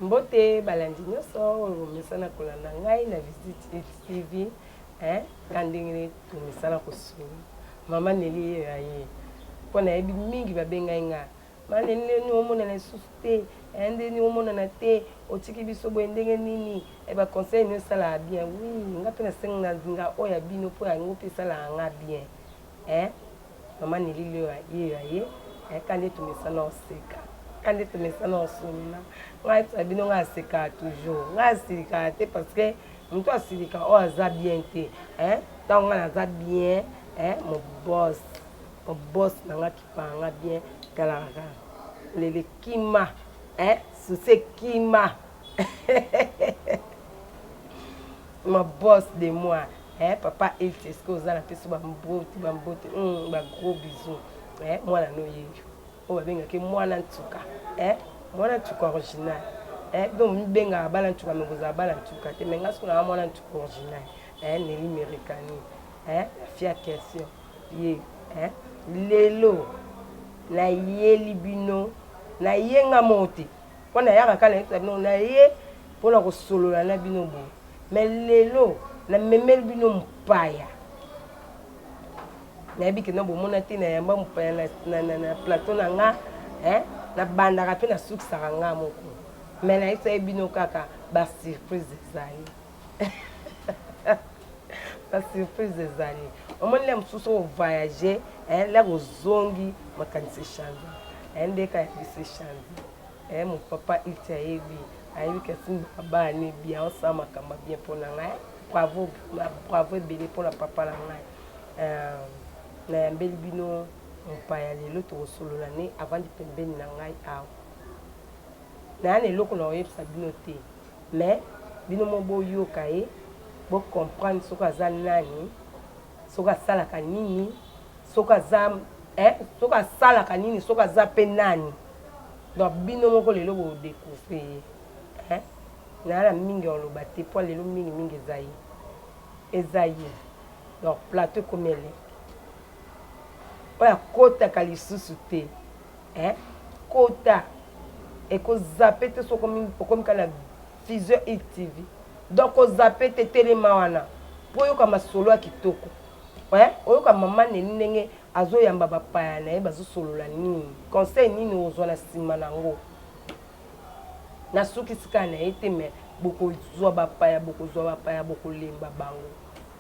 Mbote balandi nyonso oyo bomesana kolanda ngai na Visite TV hein, ka ndenge tomesana kosolola. Mama Nelly ye aye mpo nayebi mingi babengai nga Mama Nelly ndenge nini omonana lisusu te hein, ndenge nini omonana te otiki biso boye ndenge nini eh, ba conseil nio esalaka bien oui nga mpe nasenga nga oyo ya bino mpo yango mpe esalaka nga bien hein. Maman Nelly leo ye aye eh, ka nde tomesana oseka ka nde tomesana osolola ngai yebisa bino ngai asekaka toujours ngai asilikaka te parce que moto asilika oyo aza bien te eh, ntango ngai naza bien eh, mon boss mon boss na ngai akipaka nga bien talaka kaka lele kima eh, susi ekima ma boss de moi Eh papa Elti est-ce que oza na pesi ba mbote ba mbote hum ba gros bisous eh mwana no yeyo oyo babengaki mwana ntuka eh mwana ntuka original eh donc mibengaka bana ntuka mais bozala bana ntuka te mais nga soki nanga mwana ntuka original eh Nelly Merikani eh fia question ye eh lelo nayeli bino naye nga moko te mpo nayaka kaka nayebisa bino naye mpona kosolola na bino boye Mais lelo na memeli bino mupaya. Nayebi ke no bomona te na yamba mupaya na, na, na, na plateau na nga hein? Nabandaka pe nasukisaka nga moko. Mais nayebisaki bino kaka ba surprise ezali. Ba surprise ezali. Omoni le mosusu o voyager hein, lere ozongi makanisi echange. Hein, ndeka ya biso echange. Eh mon papa Ilti ayebi ayebi ke asimbaka bana ne bien osala makambo ya bien pona ngai bravo bravo ebele pona papa na ngai euh, nayambeli bino mopaya lelo tokosolola ne avandi pembeni na ngai awa naya na eloko na koyebisa bino te mais bino mo boyoka ye bo comprendre soki aza nani soki asalaka nini soki aza eh, soki asalaka nini soki aza pe nani donc bino moko lelo bo decouvrir ye eh? Naa na mingi ya koloba te po lelo mingi mingi eza ye eza ye donc plateau ekomi elengi oyo akotaka lisusu te eh? Kota ekozape te soki okomi kaka na Vision ITV donc kozape te telema wana po oyoka masolo ya kitoko Eh oyoka maman Nelly ndenge azo yamba ba paya na ye bazo solola nini? Conseil nini okozua na sima na ngo? Na sukisi kaka na ye te mais bokozua ba paya bokozua ba paya bokolemba bango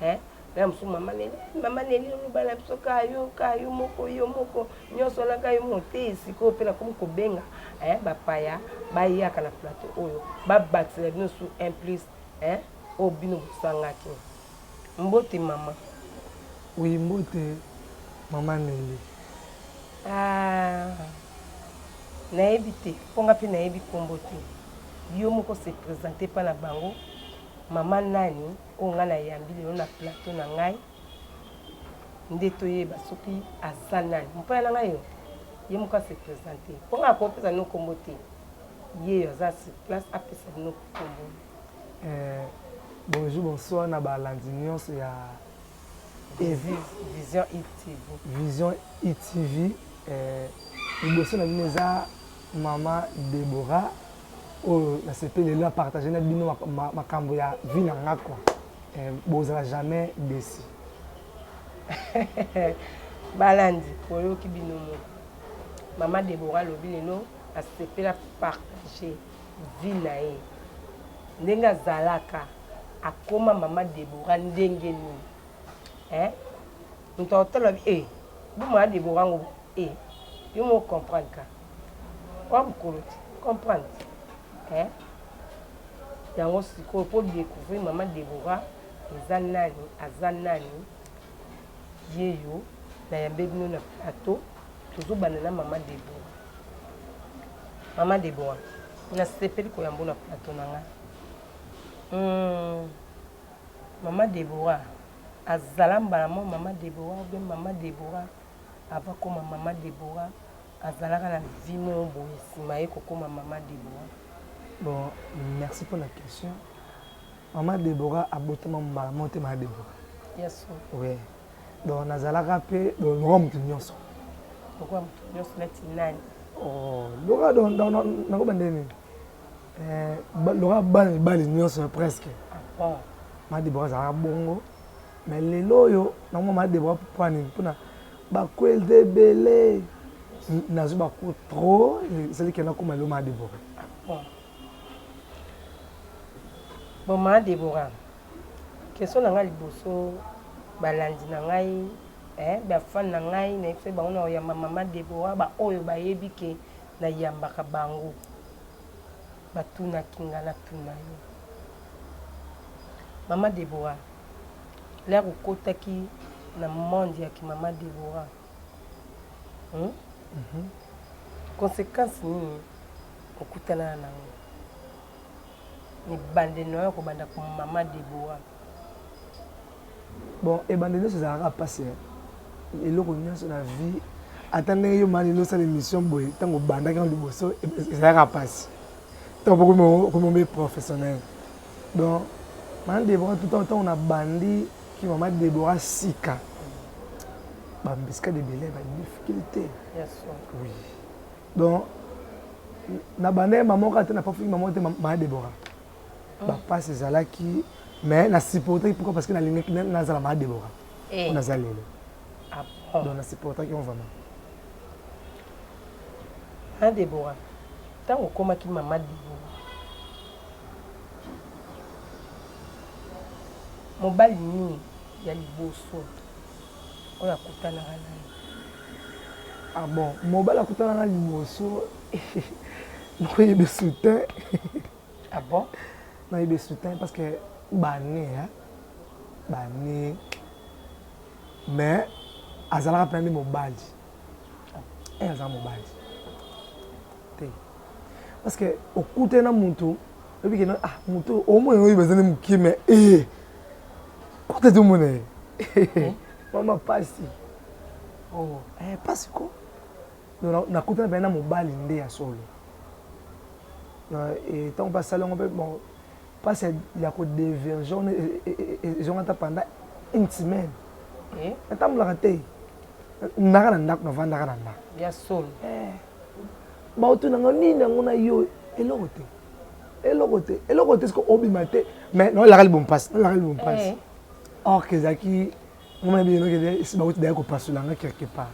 eh na mosusu maman Nelly eh, maman Nelly oloba na biso kaka yo kaka yo moko yo moko nyonso wana kaka yo moko te sikoyo mpe nakomi kobenga eh, bapaya bayaka na plateau oyo babakisela bino su un plus eh, oyo bino bosangaki Mbote maman. Oui mbote maman Nelly. Ah nayebi te po nga pe nayebi kombo te yo moko se presenter epa na bango maman nani oyo nga nayambi lelo na plateau na ngai nde toyeba soki aza nani mopaya na ngai yo ye moko ase presenter po nga akopesa bino kombo te yeyo aza sur place apesa bino kombo. Eh, bonjour bonsoir na balandi nyonso ya Vision ITV. Vision ITV eh, liboso na bino eza mama Deborah oyo nasepeli lelo apartage na bino makambo ya vie na nga quoi eh, bozala jamais desi balandi boyoki bino moko mama Deborah alobi lelo asepela partage vie na ye ndenge azalaka akoma mama Deborah ndenge nini hein moto akotala bi eh bu mama Deborah ngo eh yo moko comprendre ka oa mokolo te comprendre hein yango sikoyo po découvrir mama Deborah eza nani aza nani yeyo nayambe bino na plateau tozobanda na mama Deborah Maman Deborah, nasepeli koyamba yo na plateau na nga. Hum, maman Deborah azala mbala moko maman Deborah ou bien maman Deborah avant akoma maman Deborah azalaka na vie moko boye sima ye kokoma maman Deborah. Bon, merci pour la question. Maman Deborah abotama mbala moko te maman Deborah. Yes. Oui. Donc nazalaka pe lokola moto nyonso. Lokola moto nyonso neti nani? Oh, lokola donc nakoba ndenge nini? Eh, lokola bana mibali nyonso presque. Ah bon. Ma Deborah azalaka bongo. Mais lelo oyo nango ma Deborah mpo nini? Mpona bakwelde ebele. Nazwi bacours trop ezali ke nakoma lelo ma Deborah. Ah bon. Bon ma Deborah, question na ngai liboso balandi na ngai eh, bafan na ngai nayebisaki bango na koyamba mama Deborah baoyo bayebi ke nayambaka bango batunaki nga natuna yo mama Deborah lere okotaki na monde ya kimama Deborah hmm? mm -hmm. Conséquence nini okutanana nango ebandeli na yo ya kobanda komama Deborah? Bon, ebandeli nyonso ezalaka mpasi. Eloko nyonso na vie, ata ndenge yo mali osala émission boye, ntango obandaki yango liboso ezalaka mpasi, ntango okomi obe professionnel. Donc mama Deborah, tout ntango nabandi ki mama Deborah sika, bambisika ebele, badifficulté. Oui, donc nabandaki mama moko ate napafiki mama te mama Deborah, bapasi ezalaki, mais na supportaki. Pourquoi? Parce que nalingaki nazala mama Deborah mpo naza lelo. Donc na supportaki yango vraiment. Mama Deborah, ntango okomaki mama Deborah, mobali nini ya liboso oyo akutanaka na ye? Ah bon, mobali akutanaka liboso, nakoyeba esu te. Ah bon? Nayebi esu te parce que bane bane, mais azalaka mpena nde mobali. Aza mobali te parce que okutani na motu, oyebi ke ah, motu omona oyebi aza nde mokie, mais e kota te omona ye mama pasi. Oh. Pasi ko. Donc nakutana mpena na mobali nde ya solo. Ntango mpe asali yango mpe, bon, mpasi ya kodévierger wana ezonga ata pendant une semaine, natambolaka te, naka na ndako, navandaka na ndako. Ya solo? Baotunanga nini yango na yo, eloko te, eloko te, eloko te. Soki obima te, mais naolaka libomo mpasi, naolaka libomo mpasi. Or ke ezalaki ngoma na bino ke esi bauti daya kopasola nga quelque part.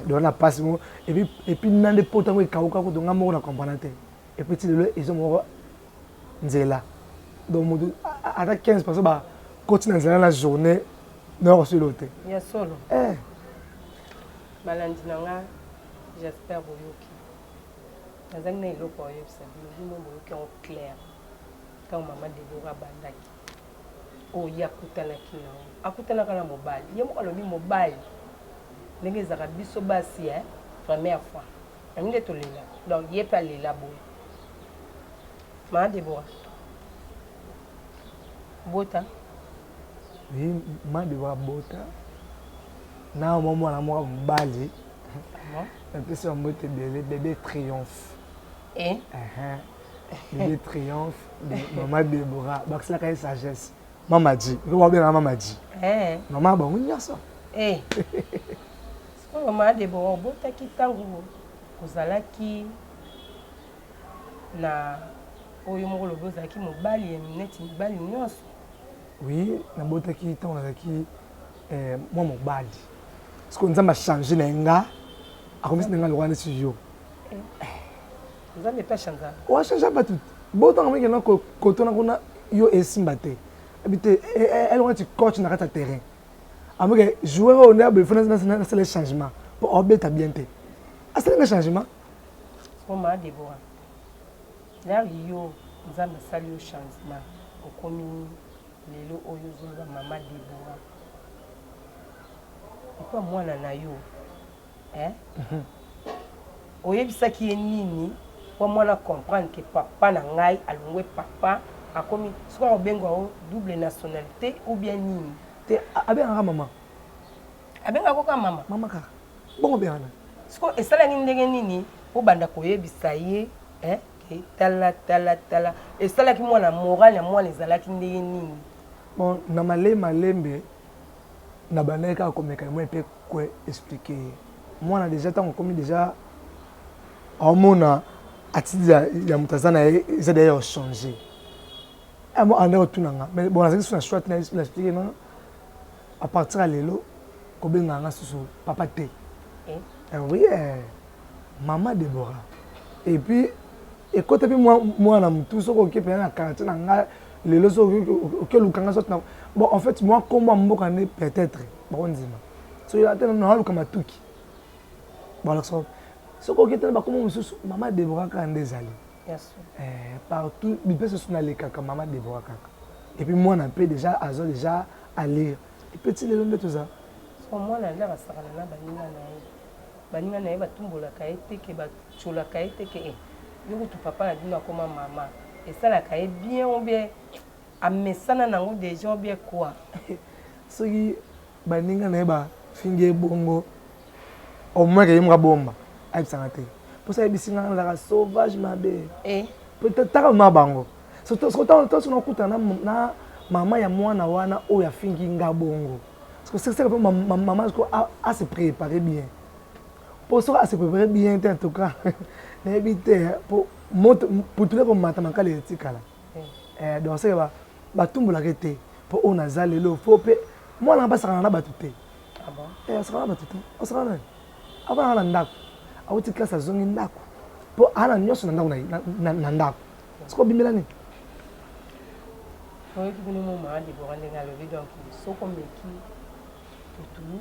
Donc na mpasi moko, et puis na nde pota yango ekauka kutu nga moko na comprendre te. Et puis ti lelo eza moko nzela. Donc moto ata 15 personnes bakoti na nzela na journée, naokosilo te. Ya solo? Balandi na nga, j'espère boyoki. Nazangi na eloko oyebisa bino, bino boyoki yango clair. Ntango mama Debora abandaki, oyo ye akutanaki nango, akutanaka na mobali, ye moko alobi mobali ndenge ezalaka biso basi, première fois yango nde tolela. Donc ye mpe alela boye. Mama Debora, bota? Oui, mama Debora bota na mwa mwana moko mobali. Napesi bango mbote ebele, bébé Triomphe. Bébé Triomphe, mama Debora bakiselaka ye sagesse. Mama Di, babengaka mama Di, mama bango nyonso. Sikoyo mama Debora, obotaki ntango ozalaki na oyo moko olobi ozalaki mobali neti mibali nyonso? Oui, nabotaki ntango nazalaki mwa mobali. Parce que Nzambe achange na ye nga, akomisi na nga lokola neti yo. Nzambe mpe achangeaka. Oachange bato botanga mingi na kotona kuna, yo esimba te, ebi te eloko neti coach na kati ya terrain amoke joueur oyo nde aboye, fo nasala changement mpo aobeta bien te, asali nga changement. Mama Debora, lere yo Nzambe asali yo changement, okomi lelo oyo ozoloba mama Debora, epa mwana na yo, eh? Oyebisaki ye nini po mwana comprendre ke papa na ngai alongwe, papa akomi soki akobenga o double nationalité ou bien nini? Te, abengaka mama. Abengaka kaka mama? Mama kaka bongo obengana. Sikoyo esalaki ndenge nini obanda koyebisa ye, eh, ke tala tala tala? Esalaki mwana, moral ya mwana ezalaki ndenge nini? Bon, na malembe malembe na bandaki kaka komeka ye mpe koexpliquer ye. Mwana déjà ntango okomi déjà aomona. Attitude ya moto aza na ye eza deja ya changer. Amo anda kotuna nga mais bon nazalaki susu na choix te, na expliquer non, à partir ya lelo kobenga nga susu papa te. Eh? Eh oui, eh, mama Deborah. Et puis ekota mpe mwana motu soki oke mpenza na quartier na nga lelo soki oke oluka nga soki bon en fait mwa nkombo ya mboka nde peut-être bakondima soki ate naluka matuki balakisa soki oke te na bakombo mosusu mama Deborah kaka nde ezali. Eh, partout bipesa soki nalekaka mama Deborah kaka. Et puis mwana mpe déjà aza déjà à lire epeti lelo nde toza. So mwana nde akasakana na baninga na ye, baninga na ye batumbolaka ye te ke batyolaka ye te ke eh, yo kutu papa na bino akoma mama, esalaka ye bien ou bien amesana nango déjà ou bien quoi? Soki baninga na ye bafingi ye bongo, au moins ke ye moko abomba ayebisanga te, mposa ayebisi nga nazalaka sauvage mabe. Eh. Taka ma bango soki nakutana na mama ya mwana wana oyo afingi nga bongo, seke mpe mama a se préparer bien, mpo soki a se préparer bien te, en tout cas nayebi te, po moto putule komata makala etikala. Donc seke batumbolaka te, mpo oyo naza lelo fo mpe mwana basakana na bato te. Asakana na bato te, asakana nani? Avanaka na ndako, awuti classe, azongi ndako mpo aa na nyonso na ndako, na ndako soki obimela nini. Oyoki bino mo mama Debora ndenge alobi, donc soki omeki putulu,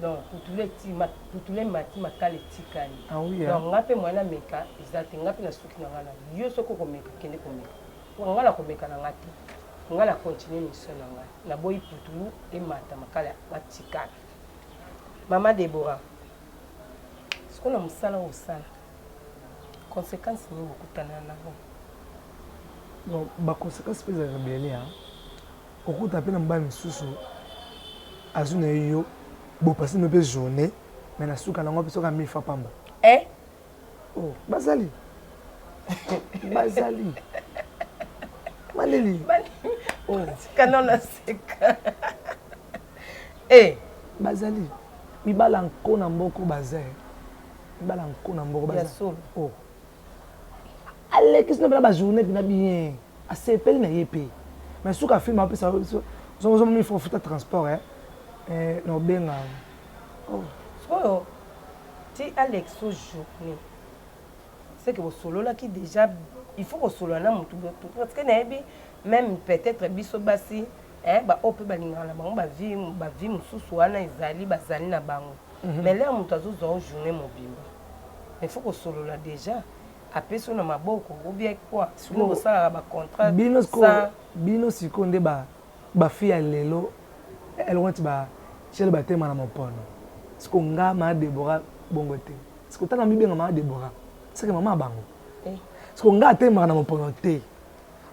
donc putulu etima, putulu emati, makala etikali. Ah oui, donc nga mpe moyen nameka eza te, nga mpe na suki na nga na yo, soki okomeka kende komeka, po nga na komeka na nga te, nga na continue mission na ngai, naboyi putulu emata, makala matikala. Mama Debora, sikoyo na mosala oyo osala, conséquence nini bokutana nango? Bon, baconséquence mpe ezalaka ebele. Okuta mpe na mobali mosusu azwi na ye yo, bopasi no mpe journée, mais na suka nango mpe soki amifa pamba. Eh? Oh, bazali bazali maleli. Oh. Tika na seka. Eh. Bazali mibala nko na mboko, baza mibala nko na mboko baza. Oh. Alekisi no mpena bajournée mpena bien, asepeli na ye mpe, mais suka film apesa ozomoni futa transport na obenga. Oh. Sikoyo ti alex o journée, c'est que bosololaki déjà, il faut kosolola na motu, parce que nayebi même peut-être biso basi baoyo mpe balingaka na bango bavie mosusu wana ezali bazali na bango, mais l'heure moto azozwa o journée mobimba, il faut kosolola déjà, apesi yo na maboko ou bien quoi, bino bosalaka bacontrat? Bino bino sikoyo nde bafille ya lelo, eloko neti batiele batema na mopono. Siko nga maa Debora bongo te, siko tala mibenga maa Debora, seke mama ya bango. Siko nga atemaka na mopono te,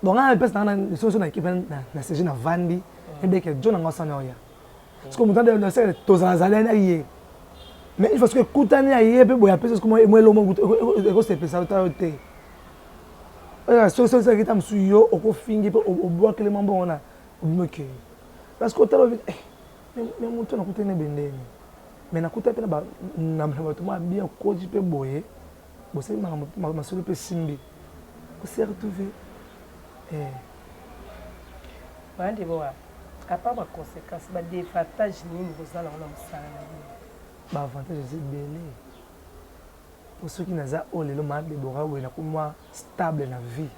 donc nga mpesa nanga lisoso na ekipe na cg na vandi ebeke jo nanga osana oya. Siko moto seke tozalazala na ye, mais une fois soki ekutani ya ye mpe boye apesi siko mwa eloko ekosepesa ta yo te, soki soki ta mosusu yo okofingi mpe obwakeli mwa mbongo na obimi okei, parce que otala obi mais moto nakutani ebendeni, mais nakuta mpe na bato mwa bien, okoti mpe boye bosali makambo masolo mpe esimbi, ose retrouve. Bandeboa, à part baconséquence, badésavantage nini boza nango na mosala na bino? Baavantage eza ebele, po soki naza oyo lelo maa Debora boye, nakomi mwa stable na vie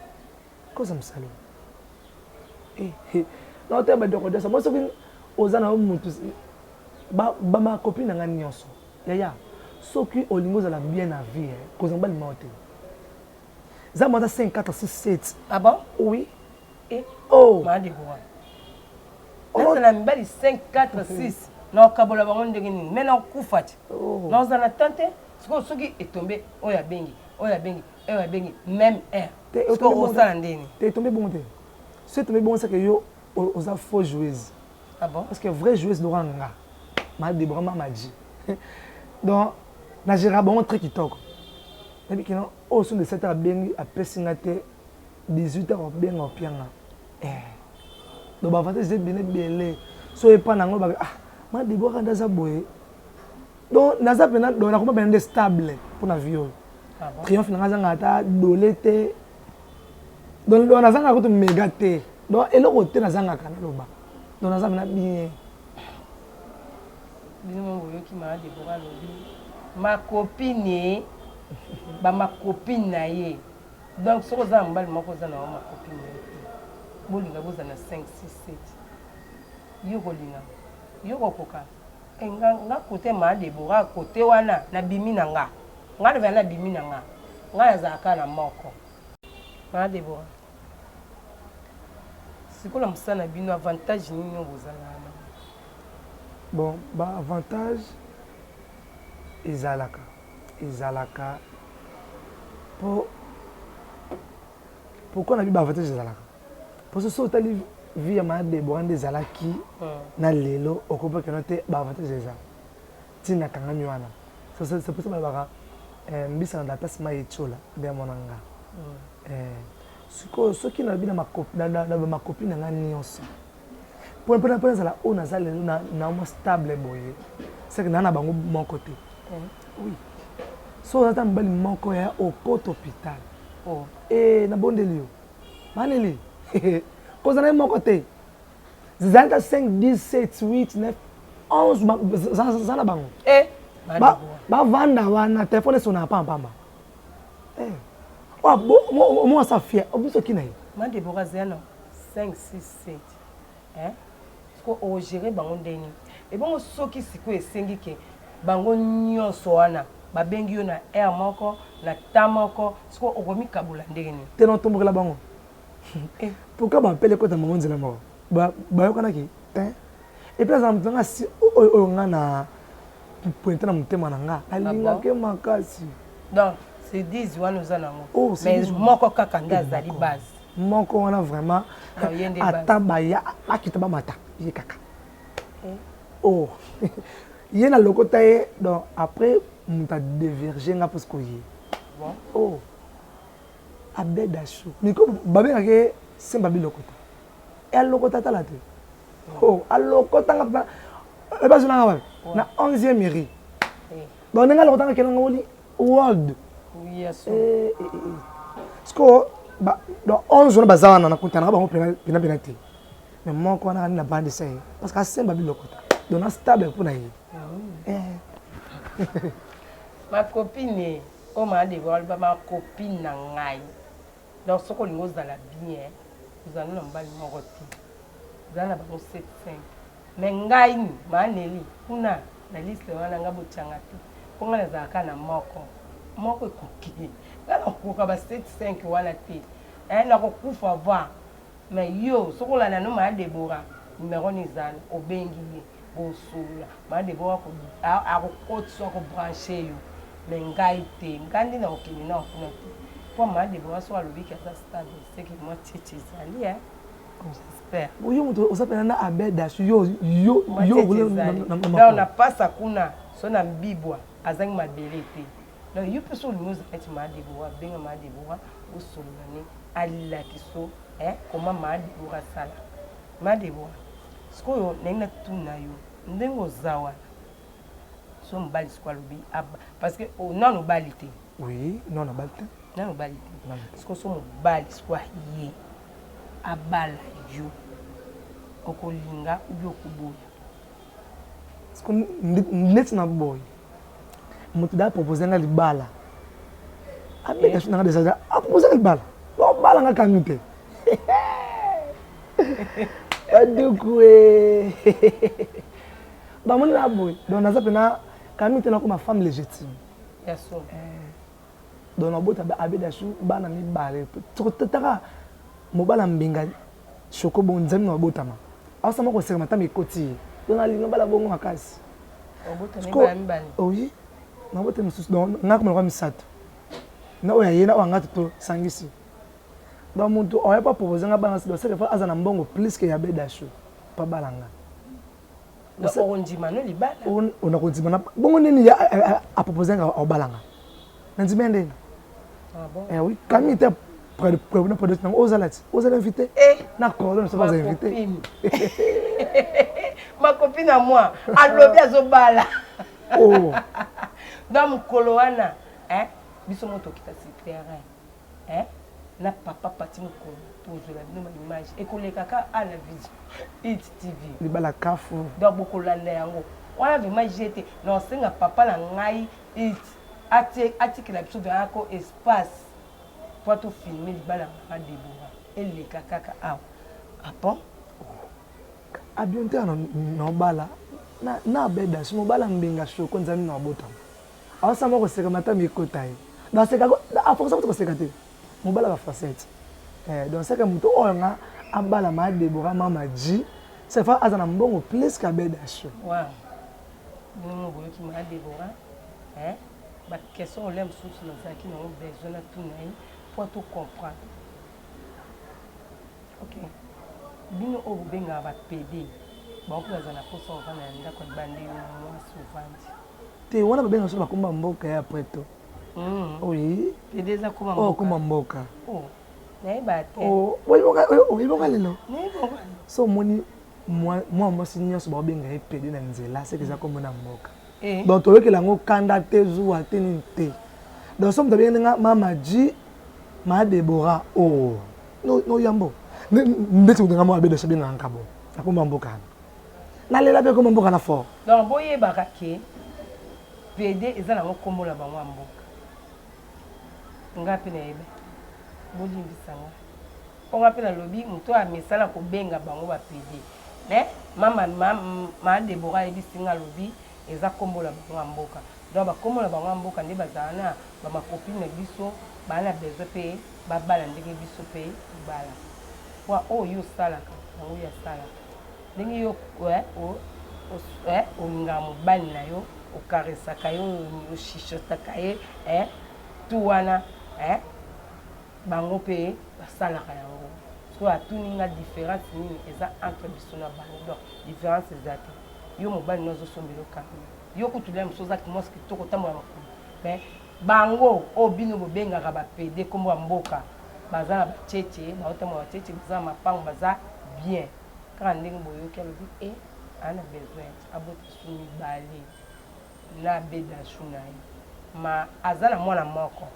koza mosala oyo naotala badoko nyonso mo. Soki oza na yo motu, bamacopine na ngai nyonso, yaya, soki olingi ozala bien na vie, kozala mobali moko te, eza mwa 5 4 6 7. Ah bon? Oui. Eh. Oh. Maa Debora, nazala mibali 5 4 6, nakokabola bango ndenge nini? Me nakokufa ti nazala na tan te. Sikoyo soki etombe, oyo abengi, oyo abengi, oyo abengi même heure, sikoyo osala ndeni? Te, etombe bongo te. So etombe bongo, seke yo oza faux joueuse. Ah bon? Parce que vraie joueuse loka nga ma Debora Mamaji, donc na gérera bango très kitoko. Nayebi kino oyo so de 7 heures abengi, apesi nga te, 18 heures obenga opianga. Donc baavantage eza ebele ebele. So epa nango ah, ma Debora nde aza boye, donc naza mpena, donc nakoma mpena nde stable mpona vie oyo. Ah bon? Triomphe na nga azangaka ata dole te. Donc donc nazangaka kutu mega te. Donc eloko te nazangaka naloba. Donc naza na bien. Bino moko boyoki mama Deborah alobi ma copine ba ma copine na ye. Donc soki oza na mobali moko oza na yo ma copine na ye te. Bolinga bozala na 5 6 7. Yo kolinga. Yo kokoka. Eh, nga nga kote ma Deborah kote wana na bimi na nga. Nga na na bimi na nga. Nga nazalaka na moko. Ma Deborah. Sikoyo na mosala na bino avantage nini oyo bozalaka na Bon, ba avantage ezalaka ezalaka po pourquoi na bi ba avantage ezalaka po soki otali vie ya mama Deborah nde ezalaki na lelo okopekana te ba avantage eza ntina akangami wana. C'est pour ça balobaka mbisa na place mai etiola nde ya mwana nga. Sikoyo soki nalobi na bamakopi na nga nyonso mpo nazala oyo naza lelo na mwa stable boye, seke naa na bango moko te. Oui, so oza ta mobali moko ya okota hôpital nabondeli yo maneli kozala ye moko te, zali ta 5 10 7 8 9 11 za na bango bavanda wana, telefone esonaka pampamba. Omwasa fier obiso ki na ye. Ma Deborah, zela na 5 6 7 siko ogere bango ndeni ebongo soki sikoyo esengi ke bango nyonso wana babengi yo na aire moko na ta moko, sikoyo okomikabola ndenge nini? Te, natombokela bango. Pourquoi bapele ekota bango nzela moko bayokanaki te? Et puis azala moto nanga si oyo nga na pointe na motema na nga nalingaki makasi. Donc c'est 10 wana oza nango, mais moko kaka nde azali base. Moko wana vraiment, ata baya bakita bamata, ye kaka. Oh, ye na lokota ye. Donc après moto adévierge nga parce que ye, oh, Abed Ashu miko babengaki ye Semba Bilokota e alokota tala te. Oh, alokotanga bazolanga wapi na 11e mairie. Donc ndenge alokotanga kelanga oli world siko. Donc 11 wana baza wana, nakutanaka bango pena pena te, mais moko wana kani nabandisa ye parce que asemba bilokota, donc na stable mpo na ye. Ma copine oyo maa Deborah aloba ma copine na ngai. Donc soki olingi ozala bien, ozala na mobali moko te, ozala na bango 7 5. Mais ngai maa Neli kuna na liste wana ngai botyanga te, mpo ngai nazalaka na moko moko ekoki. Ngai nakokoka ba 7 5 wana te, nakokufa va. Mais yo soki olanda no maa Deborah, numero ni ezala, obengi ye, bosolola, maa Deborah akokotisa, akobranche yo. Mais ngai te, ngai nde nakokende nao kuna te, mpo maa Deborah soki alobiki aza stable, seke mwa tietie ezali, j'espère. Yo moto oza mpena na Abed Ashu, yo yo yo donc na pasa kuna so na mbibwa azangi mabele te. Donc yo mpe so olingi ozala neti maa Deborah, benga maa Deborah, osolola ne alilakiso koma maa Deborah asala. Maa Deborah, sikoyo ndenge natuna yo, ndenge oza wana so mobali sikoyo alobi, parce que nano obali te. Oui, nano obali te. Nano obali te. Sikoyo so mobali sikoyo aye abala yo, okolinga ubi okoboya? Neti na boye, moto da propose nga libala, abeta so nanga deja apropose nga libala, obala nga kangi te baduku e bamoni na boye. Donc naza mpena kami te, nakoma femme légitime. Donc nabota Abeda Su bana mibale. Taka mobala mbinga shoko bon nzambe na babotama asama koseka matama ekoti ye. Donc nalinga bala bongo makasi. Oui, nabota mosusu. Donc nga koma lokwa misato na oyo aye na oyo anga tosangisi. Donc moto oya pa propose nga bana, donc seke fa aza na mbongo plus que ya Abeda Shu pa bala nga. Okondima no libala? Nakondima na bongo nini apropose nga obala nga, nandimi ya ndeni. Eh oui, kami te na produit nango ozala ti ozala invité na cordon so baza invité. Ma copine à moi alobi azobala. Donc mokolo wana. Biso moko tokita sur terrain eh na papa Paty Mukolo tozwela bino ba image ekoleka ka a na vision Hit TV. Libala kafu. Donc bokolanda yango wana vraiment jeu te na osenga papa na ngai Hit atie atikela biso vraiment ko espace po to filmer libala ya mama Deborah eleka kaka awa ah bon? Abion te na obala na abeda si mobala mbinga shoko nzambe na abotama Aosala koseka matama ekota ye. Donc aseka a force kutu koseka te. Mobala ba facette. Eh donc seke moto oyo nga abala ma Deborah mama G, c'est fa aza na mbongo plus qu'Abed Acho. Wow. Bino moko boyoki ma Deborah eh ba question olia mosusu nazalaki nango besoin natuna ye mpo to comprendre. Ok bino oyo bobengaka ba pede bango mpe bazala na mposa ovanda na ndako ya libanda yo mwasi ovandi te wana babenga biso bakomba mboka ya après to mm. oui pede eza koma mboka oh, koma mboka oh. nayeba te oh, oyiboka lelo so omoni mwa mwasi nyonso baobenga ye pede na nzela seke eza kombo na mboka eh. Donc toyokela yango kanda te zuwa te nini te. Donc so moto abengi nga mama G ma Deborah oh no no yambo ndeti moto nga mo abedo so benga nga bo akoma mboka nalela mpe koma mboka na fort. Donc boyebaka ke pede eza nango kombo na bango ya mboka nga mpe nayeba bolimbisa nga mpo nga mpe nalobi moto oyo amesana kobenga bango ba pede mais mama ma, ma Deborah ayebisi nga alobi eza kombo na bango ya mboka. Donc ba kombo na bango ya mboka nde bazala na ba ma copine na biso ba na besoin pe ba bala ndenge biso pe tobala. Pua oyo yo osalaka yango ye asalaka. Ndenge yo eh, olingaka mobali na yo, o caressaka ye, o chuchotaka ye eh, tout wana eh, bango pe basalaka yango. Sikoyo atuni nga difference nini eza entre biso na bango. Donc difference eza te. Yo mobali no azosombela yo camion. Yo kutu lelo mosusu oza mwasi kitoko otambola makolo mais bango oyo bino bobengaka ba pede kombo ya mboka baza na ba tchetche baotambola ba tchetche baza na mapango baza bien kaka ndenge boyoki alobi e aza na besoin abota su mibale na bedashu na ye ma aza na mwana moko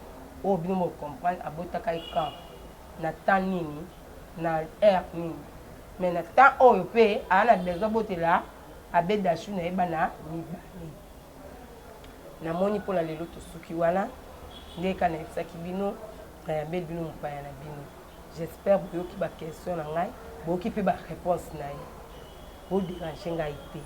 oyo bino bo comprendre abotaka ye quand na temps nini na heure nini mais na temps oyo pe aza na besoin abotela Abbe Dachou na ye bana mibale. Namoni mpo na lelo tosuki wana. Ndenge kaka nayebisaki bino, nayambeli bino mopaya na bino. J'espère boyoki ba questions na ngai, boyoki mpe ba reponses na ye. Bo deranger ngai te.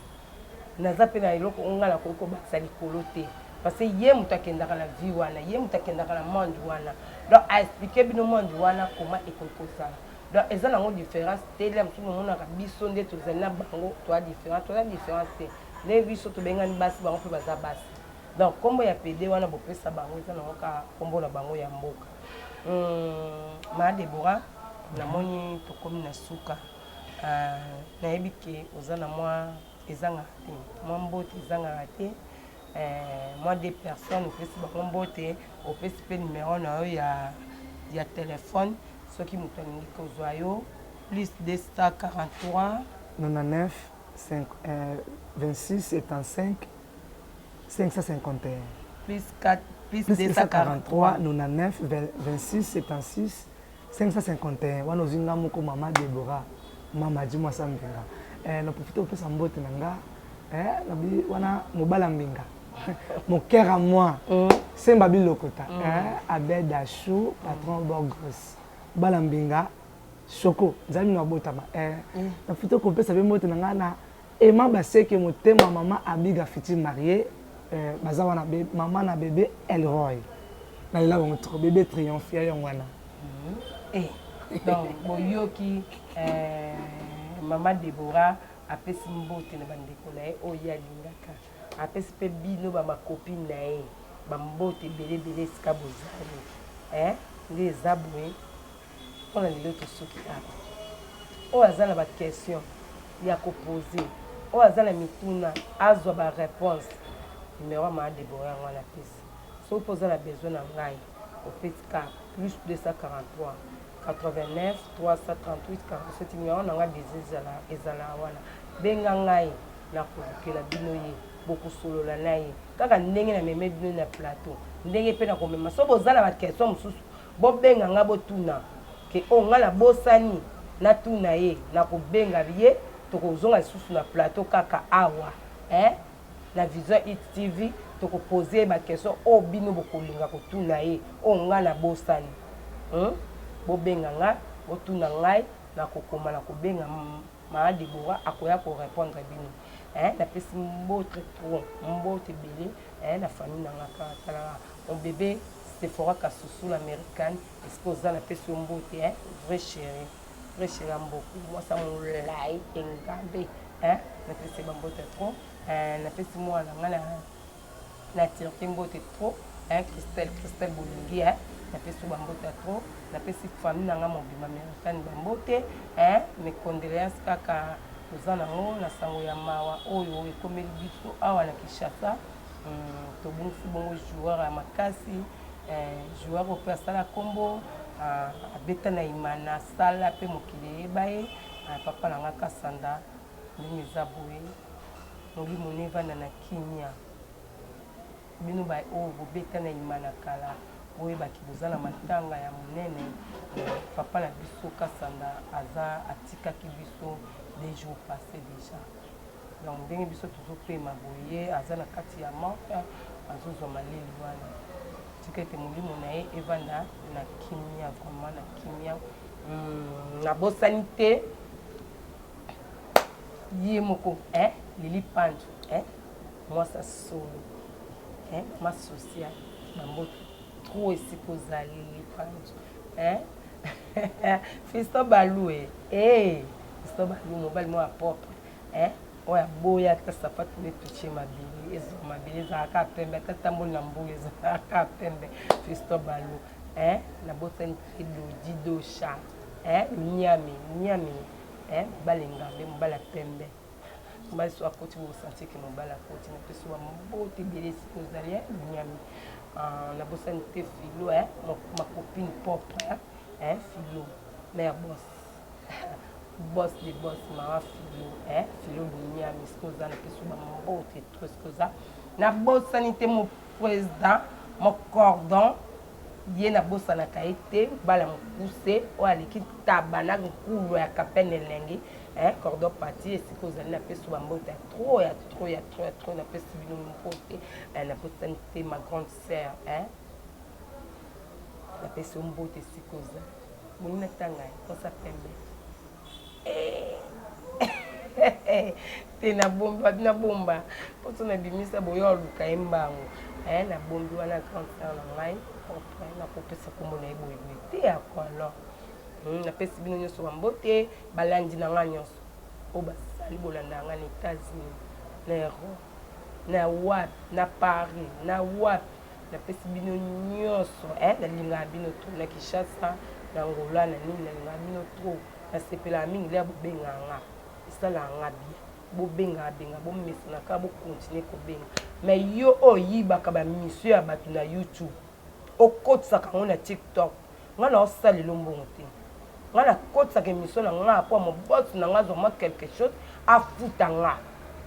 Naza mpe na eloko oyo ngai nakoki kobakisa likolo te. Parce que ye moto akendaka na vie wana, ye moto akendaka na monde wana. Donc a expliquer bino monde wana comment ekoki kozala. Donc eza nango difference te lia mosusu bomonaka biso nde tozali na bango toa difference toza difference te ndenge biso tobengani basi bango mpe baza basi donc nkombo ya pede wana bopesa bango eza nango kaka nkombo na bango ya mboka ma Deborah namoni tokomi na suka uh, nayebi ke oza na mwa ezangaka te mwa mbote ezangaka te eh, mwa deux personnes opesi bango mbote opesi mpe numero na yo ya, ya telefone Soki moto alingi kozwa yo plus 243. 99 5, 26 75 551. Plus 4, plus 243 99 26 76 551 wana ozwi nga moko mama Deborah mama ji mwasa mbinga eh, na profite kopesa mbote na nga eh, nabi wana mobala mbinga mon cœur à moi mm. semba bilokota mm. eh, abed achou patron mm. bogos bala mbinga soko nzambe na botama eh, mm. na futa kopesa pe mbote na ngai na Emma Baseke motema mama Abiga future mariée eh, baza wana be, mama na bebe Elroy nalela bango trop bebe triomphe ya yango wana mm. eh, donc boyoki eh, mama Deborah apesi mbote na bandeko na ye oyo ye alingaka Apesi pe bino ba ma copine na ye ba mbote ebele ebele esika bozali eh nde eza boye pona lelo tosuki awa oyo aza na ba question ya ko pose oyo aza na mituna azwa ba reponse numero ya maa Deborah yango wana apesi soki pe oza na besoin na ngai opesi ka plus 243 89 338 47 numero na ngai deja ezala wana benga ngai Nakolukela bino ye. Bokosolola na ye kaka ndenge na meme bino na plateau, ndenge pe nakomema. Soki boza na ba question mosusu, bobenga nga botuna ke oh nga nabosani natuna ye, nakobenga ye, tokozonga lisusu na plateau kaka awa eh na Vision Hit TV, toko poser ye ba question oyo bino bokolinga kotuna ye, oyo nga nabosani. Hum bobenga nga botuna ngai, nakokoma nakobenga Maman Deborah akoya ko repondre bino eh napesi mbote trop mbote ebele eh na famille na nga kaka tala nga mon bebe Sephora Kasusu l'americaine esika oza napesi yo mbote eh vrai cherie vrai cherie ya mboku mwasi ya molayi engambe eh napesi ye ba mbote trop eh napesi mwana na nga na na Turquie mbote trop hein Christelle Christelle bolingi hein napesi yo ba mbote ya trop napesi famille na nga mobimba americaine ba mbote hein mes condoléances kaka toza nango na sango ya mawa oyo ekomeli biso awa na Kinshasa tobungisi bongo joueur ya makasi eh, joueur oyo mpe asala kombo ah, abeta na imana asala mpe mokili eyeba ye ah, papa na nga Kasanda ndenge eza boye Molimo no evanda na kimia. Bino ba oyo bobeta na imana kala boyeba ke boza na matanga ya munene papa na biso kasanda aza atikaki biso deux jours passe dejà donc ndenge biso tozo pema boye ye aza na kati ya morgue azozwa malili wana tika ete molimo na ye evanda na kimia vraiment na kimia nabosani te Ye moko eh Lili Panzu eh mwasi ya solo eh mama social ba mbote trop esika ozali Lili Panzu eh Fiston Balou eh eh Fiston Balou mobali moko ya propre eh oyo aboya ata sapatu ne touche mabele ezwa mabele ezalaka pembe ata tamboli na mbula ezalaka pembe Fiston Balou eh nabosani te Dodi Dosha eh Niami Niami Eh mobali engambe mobali ya pembe mobali soki akoti bo sentir ke mobali akoti na pesi ba mbote ebele esika ozali eh miami ah, nabosani te filo eh ma copine propre eh, eh filo mère boss boss de boss mama filo eh filo miami esika oza na pesi ba mbote trop esika oza nabosani te mo président mo cordon Ye nabosanaka ye te bala mukuse oyo aleki ntaba na nkulu ya kapene elengi eh, cordon pati esika ozali napesi ba mbote ya trop ya trop ya trop ya trop napesi bino mbote eh, nabosani te ma grande sœur eh. napesi yo mbote esika ozali boni natanga ye kosa pembe eh. te nabombi wapi nabomba mpo so nabimisa boyo aluka ye mbango eh, nabombi wana grande sœur na ngai propre nakopesa nkombo na ye boyeboye te ya quoi alors napesi bino nyonso bambote balandi na ngai nyonso oyo basali bolanda ngai na États-Unis na Europe na wapi na Paris na wapi napesi bino nyonso eh, nalingaka bino trop na Kinshasa na Angola na nini nalingaka bino trop Nasepelaka mingi lea bobengaka nga esalaka nga bien bobengaka benga bomesana kaka bo continuer kobenga mais yo oyo oyibaka ba mission ya batu na youtube okotisaka yango na tiktok nga naosalela yo mbongo te nga nakotisaka emission na nga po mobosi na nga azwa mwa quelque chose afuta nga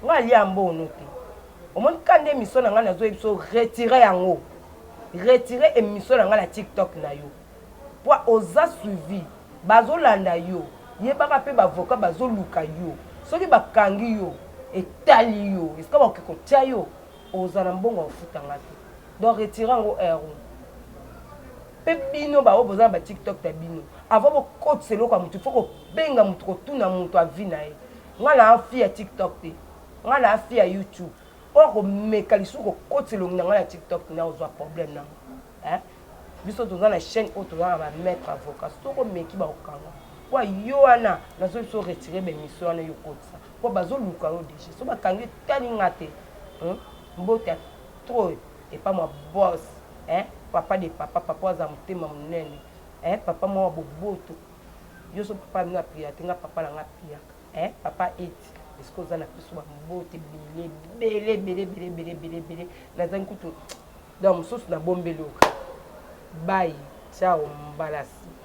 nga alia mbongo no te omoni ka nde emission na nga nazoyebi biso retire yango retire emission na nga na tiktok na yo po oza suivi Bazolanda yo yebaka pe ba avocat bazoluka yo soki bakangi yo etali yo esika bakoki kotia yo ozala na mbongo ya kofuta nga te donc retire yango heure pe bino baoyo boza na ba tiktok na bino avant bokotisa eloko ya motu faut kobenga motu kotuna motu avis na ye nga na fille ya tiktok te nga na fille ya youtube oyo akomeka lisusu kokotisa elongi na ngai na tiktok na ozwa problème nango eh? Biso toza na chaine oyo toza na ba maitre avocat soki omeki bakokanga po yo wana nazo biso retire ba emission wana yo okotisa po bazoluka yo dejà soki bakangi etali nga te mbote ya trop epa mwa boss eh papa de papa papa aza motema monene eh papa mwa boboto yo so papa bino apiyaka te nga papa na nga apiyaka eh papa eti esika oza na biso ba mbote ebele ebele ebele ebele ebele ebele ebele nazangi kutu Donc mususu na bombeli yo kaka. Bye ciao mbala sima.